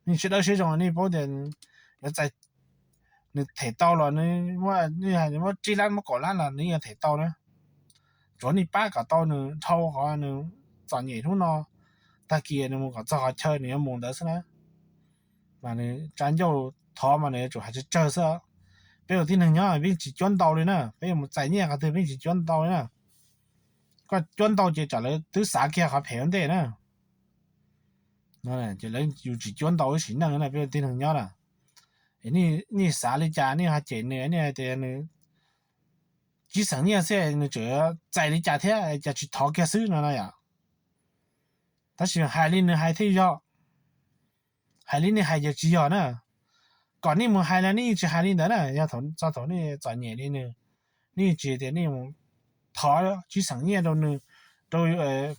Nej siab dawb siab zoo nej paub tias yuav txais, nws them tau los, nej hais muab tsib lab muab kaum lab los nws yeej them tau na. Tsuav nej pab kom tau nws dhau qhov nws txom nyem hnub no, tag kis nws mus kom txog qhov chaw nws yuav mus ntawd xwb na. Mas nws tsa ncauj thov mas nws yuav tsum hais tsawg tsawg xwb. Peb ua tib neeg nyob peb tsis cuab ntau li na, peb yuav mus txais nyiaj qhov twg peb tsis cuab ntau li na. Koj cuab ntau ces tsam lawv twb xav kiag qhov phem ua ntej na. Ces lawv yus tsis cuab ntau ib sim neej na, peb ua tib neeg nyob na. Nej xav li cas nej ho cem nws, nej hais tias nws tsib xeem nyiaj xwb nws tseem txais li cas thiab, cas tsis thov kiag xwb no na yom. Tab sis hais li nws hais thiaj yog, hais li nej hais ces tsis yog na. Kom nej mus hais los nej yeej tsis hais li ntawd na, yog txog thaum nej txom nyem li nws, nej yeej tsis tias nej mus thov tsib xeem nyiaj rau nws, rau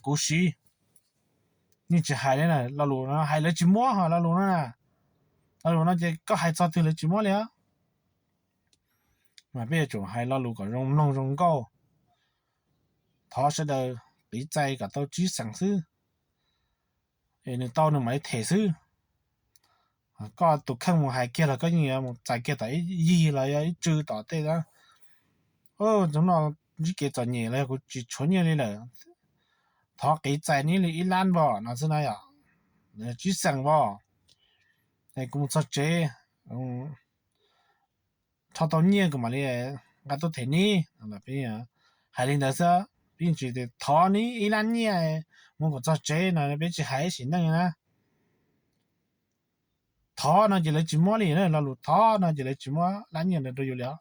kuv siv. Nej tsis hais li na, lo lus no hais lawv tsis muab ho lo lus no na. Lo lus no ces koj hais txog twg lawv tsis muab li os. Mas peb yuav tsum hais lo lus kom zoo mloog zoo nkauj. Thov sawv daws qiv txais kom tau tsib xeem xwb, es nws tau nws mam li them xwb. Koj tus kheej mus hais kiag los koj yeej yuav mus txais kiag tom ib yig los yog ib tsw tom tej, hnub no ntsib kev txom nyem los yog kuv tsis tshuav nyiaj li lawm, thov qiv txais neb li ib lab npom no xwb na yom, tsib xeem npom, es kuv mus txog tsev rho tau nyiaj kuv mam li nqa tuaj them neb. Hais li ntawd xwb, peb yeej tsis tias thov neb ib lab nyiaj mus kom txog tsev no, peb tsis hais ib sim neej na. Thov no ces lawv tsis muab li na, lo lus thov no ces lawv tsis muab lab nyiaj ntawd rau yus li os.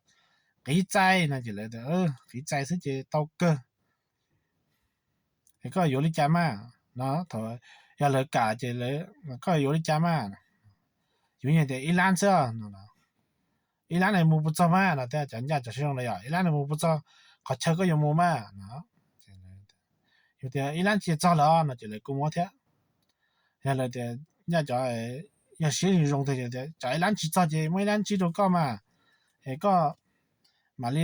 Qiv txais no ces lawv tias qiv txais xwb ces tau kawg. Es koj yuav li cas mas no, thaum yog lawv kam ces koj yuav li cas mas, yuav nyiaj tias ib lab xwb no, ib lab no mus puas txog mas no, cov ncaj cov siab zoo na yom, ib lab no mus puas txog qhov chaw koj yuav mus mas no. Yog tias ib lab ntsia txog lawm no ces lawv kuj muab thiab. Yog lawv tias ncaj cov yog siab zoo tiag tias tsam ib lab tsis txog ces muaj ib lab tsib rau koj mas, es koj mam li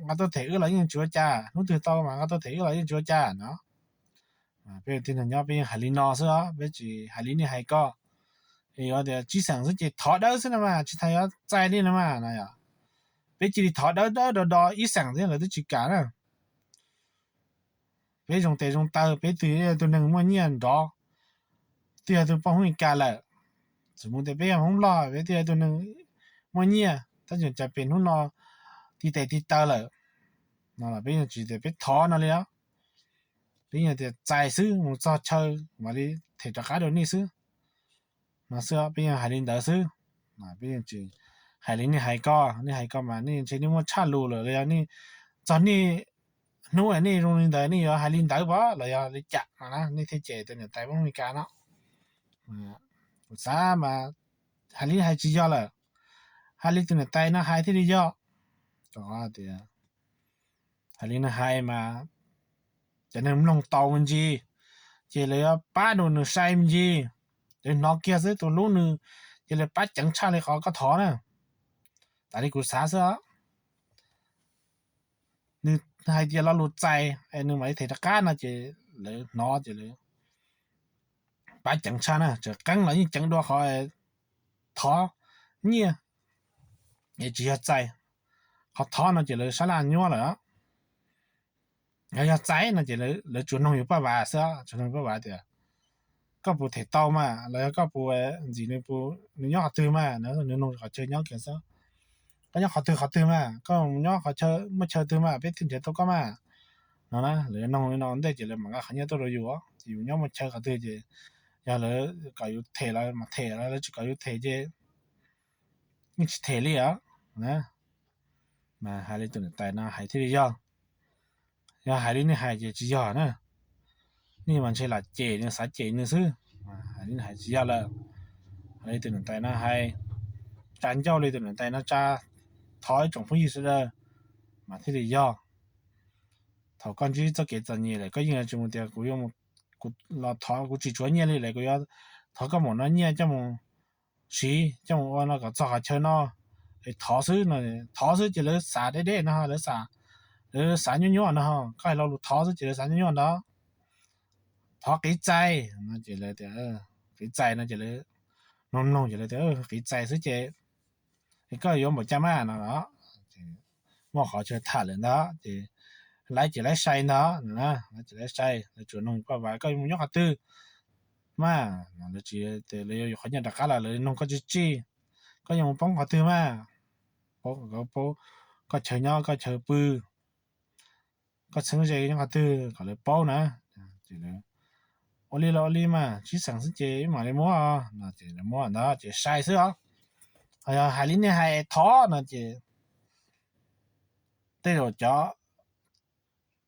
nqa tuaj them wb los yeej tsis ua cas, hnub twg tau mas nqa tuaj them wb los yeej tsis ua cas no. Peb tij neeg nyob peb yeej hais li no xwb os, peb tsis hais li nej hais ko. Yuav tias tsib xeem xwb ces thov dawb xwb no mas tsis tas yuav txais li no mas no yom. Peb cia li thov dawb dawb do do ib xeem thiab lawv twb tsis kam na. Peb zoo tes zoo taw, peb twb yog tus neeg muaj nyiaj nrov, twb yog tus poj Hmoob Mes Kas lawm, txawm mus tias peb yog Hmoob Nplog peb twb yog tus neeg muaj nyiaj tab sis cas pem hnub no tib tes tib taw lawm no los peb yeej tsis tias peb thov no li os. Peb yeej tias txais xwb, mus txog chaw mam li them rov qab rau nej xwb no xwb. Peb yeej hais li ntawd xwb, peb yeej tsis hais li nej hais ko. Nej hais ko mas nej ntshe nej muaj tshaj lus lawm los yog nej txog nej hnub nej zoo li ntawd nej yuav hais li ntawd pom los yog li cas no na nej thiaj cem tus niam tais Hmoob Mes Kas no. Kuv xav mas hais li hais tsis yog lawm, hais li tus niam tais no hais thiaj li yog. Tias hais li no hais mas cov neeg mloog tau me ntsis, ces lawv yuav pab rau nws sai me ntsis, lawv hnov kiag xwb tus hlub nws, ces lawv pab ceev tshaj li qhov koj thov na. Tas li kuv xav xwb, nws hais tias lo lus txais es nws mam li them rov qab no ces lawv hnov ces lawv pab ceev tshaj na, tseem qeeb los yeej ceev dua qhov thov nyiaj es tsis yog txais. Qhov thov no ces lawv sab laj nyuab lawm. Yog yog txais no ces lawv tsuas noog yus paj vas xwb, tsuas noog paj vas tias koj puas them tau mas los yog koj puas ntxim nws, nws nyob qhov twg mas, nws noog qhov chaw nyob kiag xwb. Koj nyob qhov twg qhov twg mas, koj nyob qhov chaw muaj chaw twg mas peb thiaj nrhiav tau koj mas no na. Lawv noog li no ua ntej ces lawv mam nqa qhov nyiaj tuaj rau yus, ces yus nyob muaj chaw qhov twg ces yog lawv kom yus them los mas them, lawv tsis kom yus them ces yeej tsis them li os. Mas hais li tus niam tais no hais thiaj li yog. Yog hais li nej hais ces tsis yog na. Nej mas ntshe lam cem nws, xav cem nws xwb. Hais li nej hais tsis yog lawm. Hais li tus niam tais no hais, tsa ncauj li tus niam tais no tsa, thov ib tsoom phooj ywg sawv daws mas thiaj li yog. Thaum koj ntsib txoj kev txom nyem lawm koj yeej tsis mus tias kuv, kuv los thov, kuv tsis tshuav nyiaj li lawm kuv yuav thov koj mus no nyiaj coj mus siv coj mus ua no kom txog qhov chaw no. Es thov xwb no, thov xwb ces lawv xav deb deb no, lawv xav, lawv xav nyuaj nyuaj no. Koj hais lo lus thov xwb ces lawv xav nyuaj nyuaj ntawd. Thov qiv txais no ces lawv tias, qiv txais no ces lawv mloog mloog ces lawv tias qiv txais xwb ces koj yuav npaum cas mas no. Muaj qhov chaw tham lawm ntawd ces lawv ces lawv sai ntawd, lawv ces lawv sai, lawv tsuas noog paj vas koj mus nyob qhov twg mas, lawv tsis, lawv yuav yuav qhov nyiaj rov qab los lawv noog koj tsib tsij, koj yuav mus poob qhov twg mas, paub, paub koj chaw nyob koj chaw pw, koj txheeb ze nyob qhov twg kom lawv paub na. Ua li los ua li mas tsib xeem xwb ces wb mam li muab no ces lawv muab ntawd ces sai xwb os. Ho yog hais li nej hais thov no ces tej zaum cov,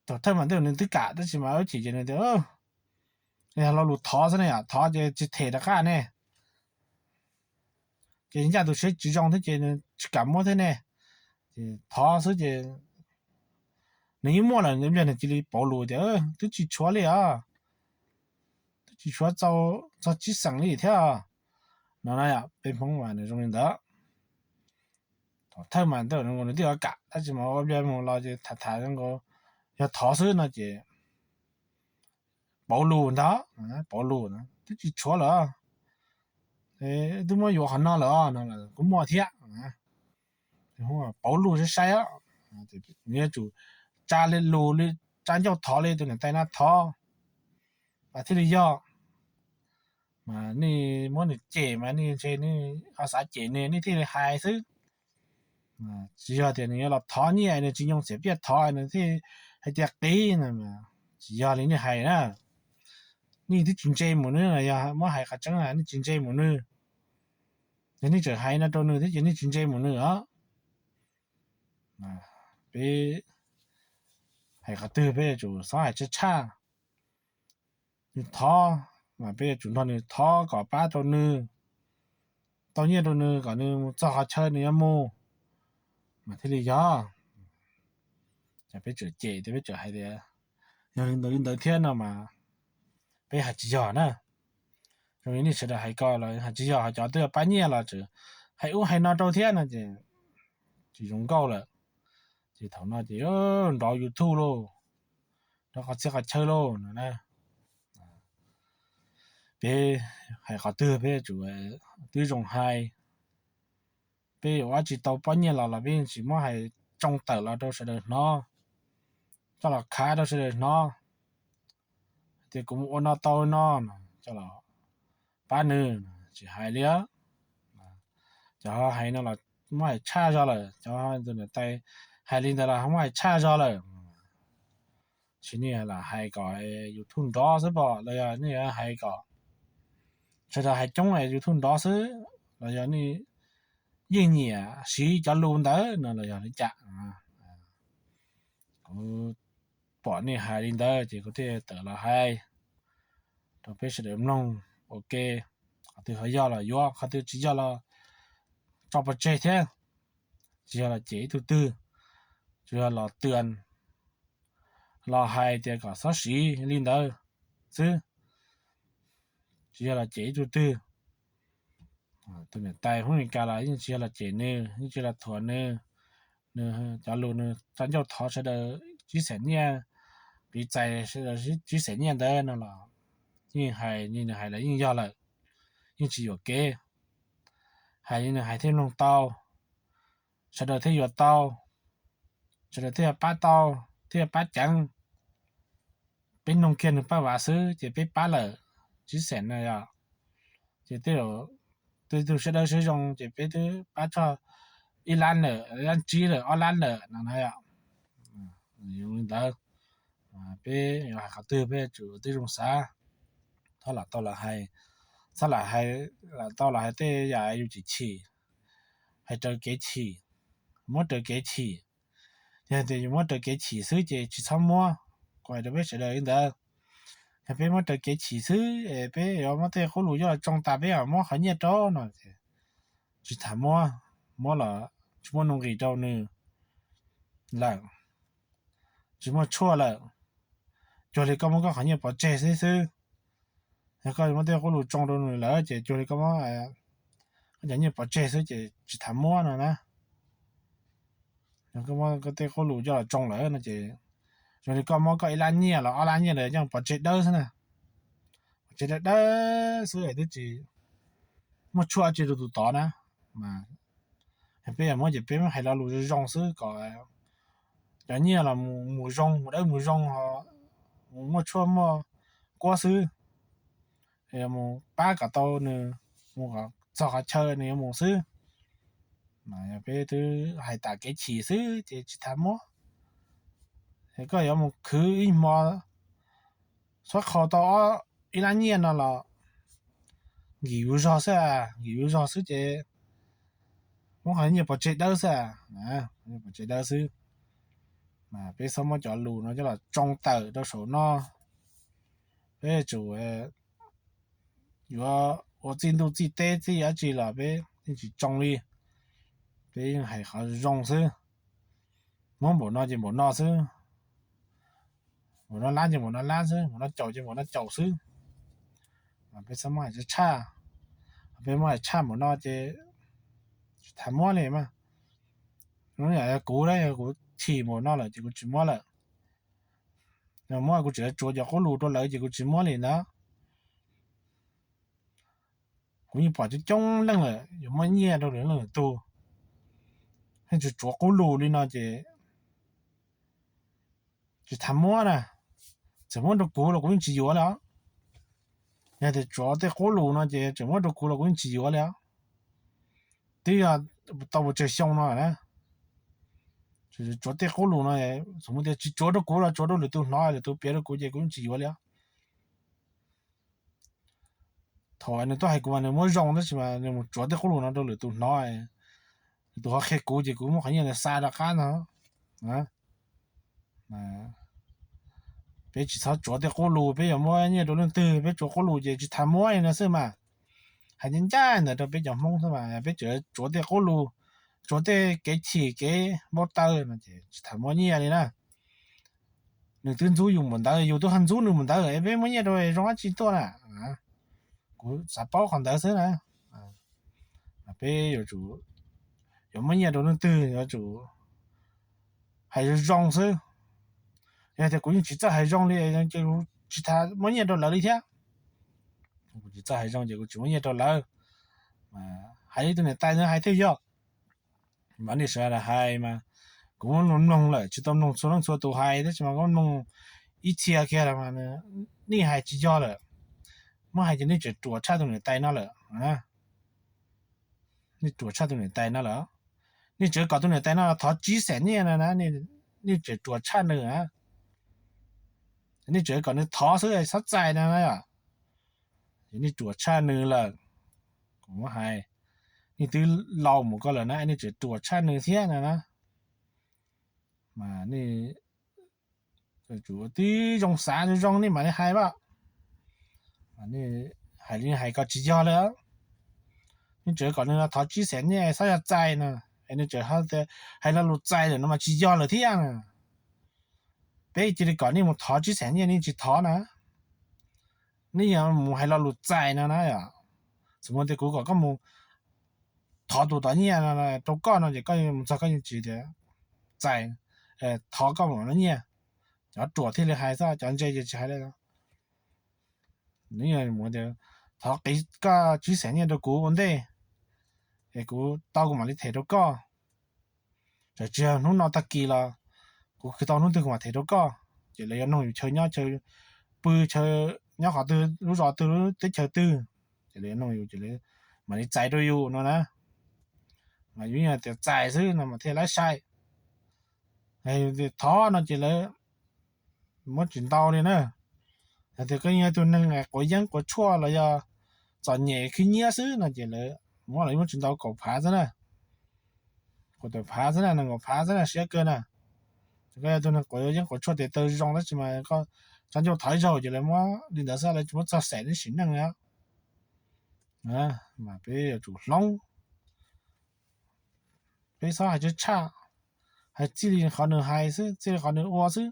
thaum thawj mas tej zaum nws twb kam tab sis mas wb chim ces nws tias yog lo lus thov xwb ne, yam thov ces tsis them rov qab ne. Ces ncaj tus siab tsis zoo thiab ces nws tsis kam muab thiab ne. Ces thov xwb ces nws yeej muaj lawm, nws cia li pauv lus tias twb tsis tshuav li os, twb tsis tshuav txog tsib xeem li thiab no na. Peb Hmoob mas nws zoo li ntawd. Thaum thawj mas tej zaum nws twb yuav kam tab sis mas ua mus los ces tham tham zoo nkaus yog thov xwb no ces pauv lus ntag, pauv lus na, twb tsis tshuav lawm, twb muab yuav qhov no lawm no, kuv muaj thiab. Pauv lus sai sai, nws yuav tsum tsa lus li, tsa ncauj thov li tus niam tais no thov mas thiaj li yog. Mas nej muab nws cem mas nej ntshe nej ho xav cem nws, nej thiaj li hais xwb. Tsis yog tias nws yuav los thov nyiaj nws tsis nyoo xiam piaj thov nws thiaj hais tias qiv no, tsis yog li nej hais na. Nej twb tsis ntse mus nws, yog muab hais qhov tseeb nej tsis ntse mus nws, yog nej tseem hais no rau nws thiab ces nej tsis ntse mus nws os. Peb hais qhov twg peb yuav tsum xob hais tshaj tshaj. Nws thov mas peb yuav tsum nrog nws thov kom pab rau nws, tau nyiaj rau nws kom nws mus txog qhov chaw nws yuav mus mas thiaj li yog. Peb tseem cem tias, peb tseem hais tias yog li ntawd li ntawd thiab no mas peb hais tsis yog na. Zoo li nej sawv daws hais ko los hais tsis yog, ho cov twb pab nyiaj los tseem hais ub hais no rau thiab no ces tsis zoo nkauj lawm. Ces thaum no ces nrov YouTube lauj, nrov qhov txhia qhov chaw lauj no na. Peb hais qhov twg peb yuav tsum tib zoo hais. Peb yuav ua tsis tau pab nyiaj los los peb yeej tsis muab hais tsoo tawm los rau sawv daws hnov, coj los khav rau sawv daws hnov tias kuv mus ua no tau no, coj los pab nws, tsis hais li. Cov hais no los muab hais tshaj zog lawm, cov tus niam tais hais li ntawd los muab hais tshaj zog lawm. Tsis, nej lam hais kom YouTube nrov xwb pom los yog nej hais kom sawv daws hais coob YouTube nrov xwb los yog nej yeej nyiam siv cov lus ntawd no los yog li cas? Kuv pom nej hais li ntawd ces kuv thiaj tawm los hais rau peb sawv daws mloog ua ke. Qhov twg ho yog los yuav, qhov twg tsis yog los tso pov tseg thiab. Tsis yog los cem ib tug twg, tsuas yog los twm, los hais tias kom txhob siv li ntawd xwb. Tsis yog los cem ib tug twg. Tus niam tais Hmoob Mes Kas los yeej tsis yog los cem nws, yeej tsis yog los thuam nws. Nws cov lus nws tsa ncauj thov sawv daws tsib xees nyiaj, piv txais sawv daws tsib xees nyiaj ntawd no los yeej hais li nws hais lawm, yeej yog lawm, yeej tsis yuam kev. Hais li nws hais thiaj mloog tau, sawv daws thiaj yuav tau, sawv daws thiaj pab tau, thiaj pab ceev. Peb noog kiag nws paj vav xwb ces peb pab lawm tsib xees no yom. Ces tej zaum tej tug sawv daws sawv zoo ces peb twb pab txog ib lab lawm, ib lab tsib lawm, ob lab lawm no na yom. Li ntawd, peb yuav hais qhov twg peb yuav tsum tib zoo xav, txhob lam tau lam hais, txhob lam hais, lam tau lam hais tej yam yus chim chim, hais raws kev chim, muab raws kev chim. Yog tias yus muab raws kev chim xwb ces tsis txhob muab. Kuv hais rau peb sawv daws li ntawd, yog peb muab raws kev chim xwb es peb yuav muab tej qub lus coj los tsoo tas peb mam muab qhov nyiaj rau no, tsis tham muab, muab los tsis muaj nuj nqis rau nws lawm, tsis muaj tshuaj lawm. Cuag li koj muab koj qhov nyiaj pov tseg xwb xwb. Yog koj muab tej qub lus tsoo rau nws lawm ces cuag li koj muab koj cov nyiaj pov tseg xwb ces tsis tham muab no na. Yog koj muab koj tej qub lus coj los tsoo lawm no ces zoo li koj muab koj ib lab nyiaj los ob lab nyiaj ntawd coj pov tseg dawb xwb na. Pov tseg dawb dawb xwb es twb tsis muaj tshuaj tsi rau tus tod na. Mas peb yuav muab ces peb muab hais lo lus zoo zoo xwb kom cov nyiaj los mus zoo, mus dawb mus zoo, mus muaj tshuaj muaj kuab xwb. Mus pab kom tau nws, mus kom txog qhov chaw nws yuav mus xwb. Peb twb hais tas kev chim xwb ces tsis tham muab. Es koj yuav mus khwv ib hmo, txhob qhau tau ob ib lab nyiaj no los nkim yus zog xwb, nkim yus zog xwb ces muab qhov nyiaj pov tseg dawb xwb, pov tseg dawb xwb. Peb txhob muab cov lus no coj los tsoo tawm rau saum no. Peb tsum yuav ua txij ntuj txij teb txij dab tsi los peb yeej tsis tsoo li. Peb yeej hais qhov zoo xwb. Muab npaum no ces npaum no xwb, npaum no lab ces npaum no lab xwb, npaum no caum ces npaum no caum xwb. Peb txhob muab hais tshaj, peb muab hais tshaj npaum no ces tsis tham muab li mas. Yog kuv na, yog kuv chim npaum no lawm ces kuv tsis muab lawm. Yog muab kuv tseem tsuav cov qub lus rau lawv ces kuv tsis muab li ntawd. Kuv yeej pom coob coob leej lawm yuav muab nyiaj rau lwm leej lwm tus, yeej tsis tsuav qub lus li no ces tsis tham muab na. Txawm muab rau kuv los kuv yeej tsis yuav li os. Yog tias tsuav tej qub lus no ces tseem muab rau kuv los kuv yeej tsis yuav li os. Twb yog tau pes tsawg xyoo no na, tsuav tej qub lus no, txawm muab tias tsis tsuav rau kuv los tsuav rau lwm tus hnov, lwm tus piav rau kuv ces kuv yeej tsis yuav li os. Thaum nws tuaj hais kuv mas nws muab zoo tab sis mas nws mus tsuav tej qub lus no rau lwm tus hnov, lwm tus ho qhia kuv ces kuv muab qhov nyiaj ntawd xa rov qab no. Peb tsis txhob tsuav tej qub lus, peb yuav muab nyiaj rau leej twg peb tsuav qub lus ces tsis tham muab li no xwb mas. Hais ncaj ncaj ntawd rau peb cov Hmoob xwb mas, peb tseem tsuav tej qub lus, tsuav tej kev chim kev npau taws no ces tsis tham muab nyiaj li na. Nws twb ntxub yus npaum ntawd, yus twb ho ntxub nws npaum ntawd, peb muab nyiaj rau zoo dab tsi tuaj na? Kuv xav paub qhov ntawd xwb na. Peb yuav tsum, yuav muab nyiaj rau leej twg yuav tsum hais zoo zoo xwb. Yog tias kuv yeej tsis txawj hais zoo li ces kuv tsis tas muab nyiaj rau lawv li thiab. Kuv tsis txawj hais zoo ces kuv tsis muab nyiaj rau lawv. Hais li tus niam tais ntawd hais thiaj yog. Mas nej sawv daws hais mas kuv muab mloog lawm, tsis tau mloog txhua leej txhua tus hais tab sis mas kuv mloog ib txhia kiag los mas nej hais tsis yog lawm. Muab hais ces nej tseem ruam tshaj tus niam tais no lawm. Nej ruam tshaj tus niam tais no lawm. Nej tseem kom tus niam tais no thov tsib xees nyiaj no na, nej tseem ruam tshaj nws na. Nej tseem kom nws thov xwb, xob txais no na. Nej ruam tshaj nws lawm. Kuv muab hais, nej twb laus mus ko lawm na, nej tseem ruam tshaj nws thiab no na. Mas nej tib zoo xav zoo zoo nej mam li hais pab. Hais li hais ko tsis yog li. Nej tseem kom nws thov tsib xees nyiaj xob yog txais no, es nws tseem hais lo lus txais lawm no mas tsis yog lawm thiab na. Peb cia li kom nej mus thov tsib xees nyiaj nej tsis thov na. Nej yuav mus hais lo lus txais no na yom. Xws li tias kuv kom koj mus thov tus tod nyiaj rau koj no ces koj mus txog koj yeej tsis tias txais, thov koj mus no nyiaj. Cov ruam thiaj li hais xwb, cov ntse ces tsis hais li. Nws mus tias thov qiv koj tsib xees nyiaj rau kuv ua ntej, es kuv tau kuv mam li them rau koj. Txawm tsis yog hnub no tag kis los kuv khwv tau hnub twg kuv mam them rau koj. Ces lawv yuav nug yus chaw nyob chaw pw, chaw nyob qhov twg, lub zos twg, lub teb chaws twg, ces lawv yuav nug yus ces lawv mam li txais rau yus no na. Mas yus yog tias txais xwb no mas thiaj laib sai. Thov no ces lawv muab tsis ntau li na. Yog tias koj yog tus neeg quav yeeb quav tshuaj los yog txom nyem khib nyiab xwb no ces lawv muab los muab tsis ntau, kaum phav xwb na. Kaum tawm phav xwb na, nees nkaum phav xwb na, siab kawg na. Ces koj yog tus neeg quav yeeb quav tshuaj tes taw zoo tab sis mas koj txhob ncauj thov ib zaug ces lawv muab li ntawd xwb, lawv tsis muab txog xees neb sim neej li. Mas peb yuav tsum hloov, peb txhob hais tshaj tshaj, hais txij li qhov nws hais xwb, txij li qhov nws ua xwb.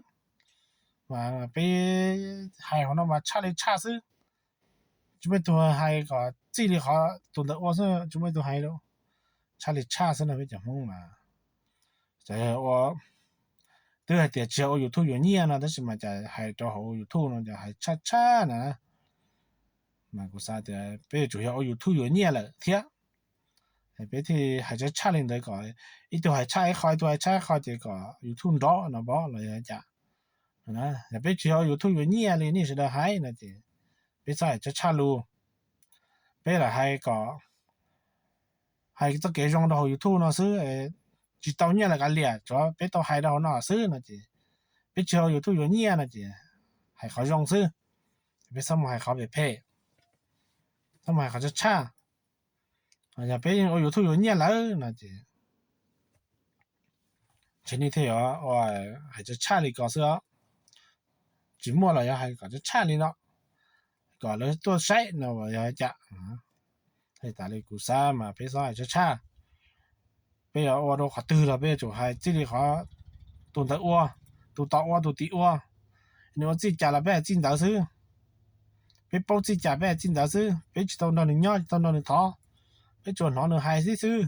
Mas peb hais qhov no mas tshaj li tshaj xwb. Tsis muaj tus hais kom txij li qhov tus ntawd ua xwb, tsis muaj tus hais li. Tshaj li tshaj xwb no peb cov Hmoob mas. Twb hais tias tsis yog ua YouTube yuav nyiaj no tab sis mas cas hais rau hauv YouTube no ces hais tshaj tshaj na. Mas kuv xav tias peb yuav tsum yog ua YouTube yuav nyiaj lawm thiab, peb thiaj hais tshaj tshaj li ntawd kom ib tug hais tshaj ib qho, ib tug hais tshaj ib qho ces kom YouTube nrov no pab los yog cas. Yog peb tsis yog ua YouTube yuav nyiaj li nej sawv daws hais no ces peb txhob hais tshaj tshaj lus. Peb lam hais kom, hais txoj kev zoo rau hauv YouTube no xwb, tsis tau nyiaj los kav liam, tsuav peb tau hais rau hauv no xwb no ces peb tsis yog ua YouTube yuav nyiaj no ces hais qhov zoo xwb, peb txhob mus hais qhov phem phem, txhob mus hais qhov tshaj tshaj. Yog peb ua YouTube yuav nyiaj lawm no ces ntshe nej thiaj yuav hais tshaj tshaj li ko xwb os. Tsis muaj los yog hais kom tshaj tshaj li no, kom lawv tuaj saib no yog cas. Hais tas li kuv xav mas peb txhob hais tshaj tshaj. Peb yuav ua rau qhov twg los peb yuav tsum hais txij li qhov tus ntawd ua, tus tod ua, tus tid ua. Nws ua txij cas los peb hais txij ntawd xwb. Peb paub txij cas peb hais txij ntawd xwb, peb tsis tau nrog nws nyob, tsis tau nrog nws thov, peb tsuas hnov nws hais xib xwb.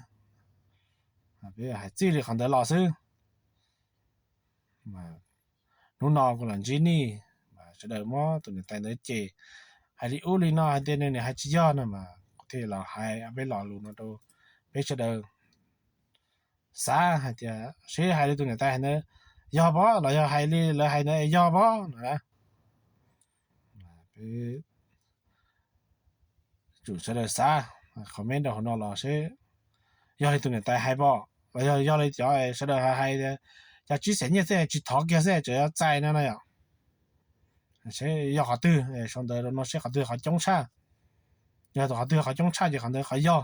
Peb hais txij li qhov ntawd los xwb. Hnub no kuv los ntsib nej, sawv daws muab tus niam tais ntawd cem, hais li ub li no hais tias nws niam hais tsis yog no mas kuv thiaj los hais peb lo lus no rau peb sawv daws xav hais tias seb hais li tus niam tais hais ntawd yog pab los yog hais li lawv hais ntawd yog pab no. Peb tsum sawv daws xav, comment rau hauv no los seb yog li tus niam tais hais pom los yog yog li cov sawv daws hais tias cov tsib xees nyiaj xwb tsis thov kiag xwb tseem yuav txais no na yom. Seb yog qhov twg, sau ntawv rau no seb qhov twg qhov coob tshaj. Yog qhov twg qhov coob tshaj ces qhov ntawd qhov yog.